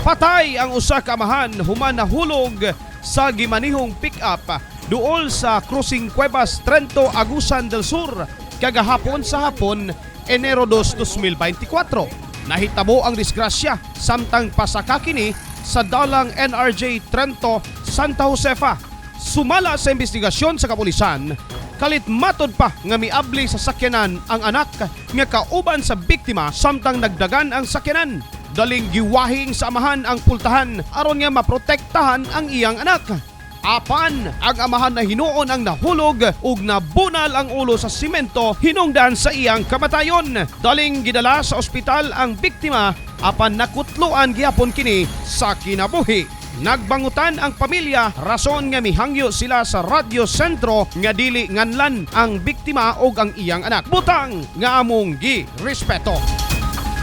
Patay ang usa ka amahan human nahulog sa gimanihong pick-up duol sa Crossing Cuevas, Trento, Agusan del Sur kagahapon sa hapon, Enero 2, 2024. Nahitabo ang disgrasya samtang pasaka kini sa dalang NRJ Trento, Santa Josefa. Sumala sa investigasyon sa kapulisan, kalit matod pa nga miabli sa sakyanan ang anak nga kauban sa biktima samtang nagdagan ang sakyanan. Daling giwahing sa amahan ang pultahan aron nga maprotektahan ang iyang anak. Apan ang amahan na hinuon ang nahulog ug nabunal ang ulo sa simento hinungdan sa iyang kamatayon. Daling gidala sa ospital ang biktima, apan nakutloan gihapon kini sa kinabuhi. Nagbangutan ang pamilya, rason nga mihangyo sila sa Radyo Sentro nga dili nganlan ang biktima ug ang iyang anak. Butang nga among gi respeto.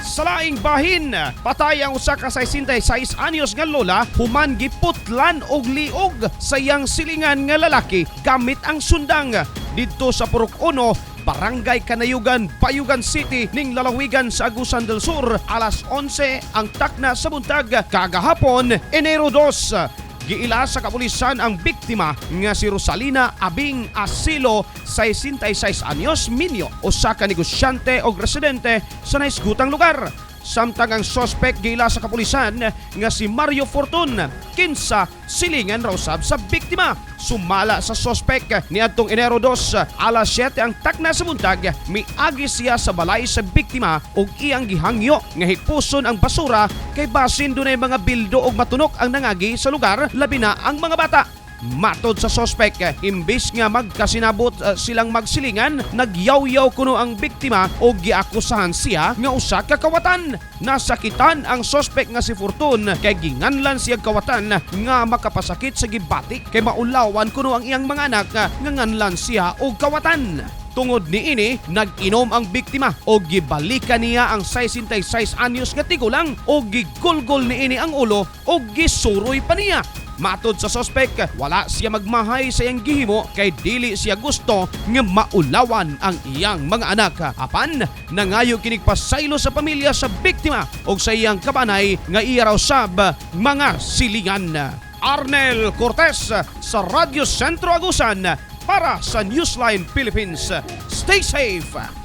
Sa laing bahin, patay ang usa ka 66 anyos nga lola human giputlan og liog sa iyang silingan nga lalaki gamit ang sundang didto sa Purok 1, Barangay Kanayugan, Bayugan City ning lalawigan sa Agusan del Sur, alas 11 ang takna sa buntag kagahapon, Enero 2. Giila sa kapulisan ang biktima nga si Rosalina Abing Asilo, 66 anyos, minyo, usa ka negosyante o residente sa nahisgutang lugar. Samtang ang sospek giila sa kapulisan nga si Mario Fortun, kinsa silingan raw sab sa biktima. Sumala sa sospek, niadtong Enero 2, alas 7 ang takna sa buntag, miagi siya sa balay sa biktima ug iyang gihangyo nga hipuson ang basura kay basin dunay mga bildo ug matunok ang nangagi sa lugar, labi na ang mga bata. Matod sa sospek, imbis nga magkasinabot silang magsilingan, nagyaw-yaw kuno ang biktima o giakusahan siya nga usa ka kawatan. Nasakitan ang sospek nga si Fortun kay ginganlan siya kawatan nga makapasakit sa gibati kay maulawan kuno ang iyang mga anak nga nganlan siya og kawatan. Tungod niini, nag-inom ang biktima o gibalikan niya ang 66 anyos nga tigulang o gigulgol niini ang ulo o gisuroy pa niya. Matod sa sospek, wala siya magmahay sa iyang gihimo kay dili siya gusto nga maulawan ang iyang mga anak. Apan, nangayo kinig pasaylo sa pamilya sa biktima o sa iyang kabanay nga iya raw sab mga silingan. Arnel Cortez sa Radyo Sentro Agusan para sa Newsline Philippines. Stay safe!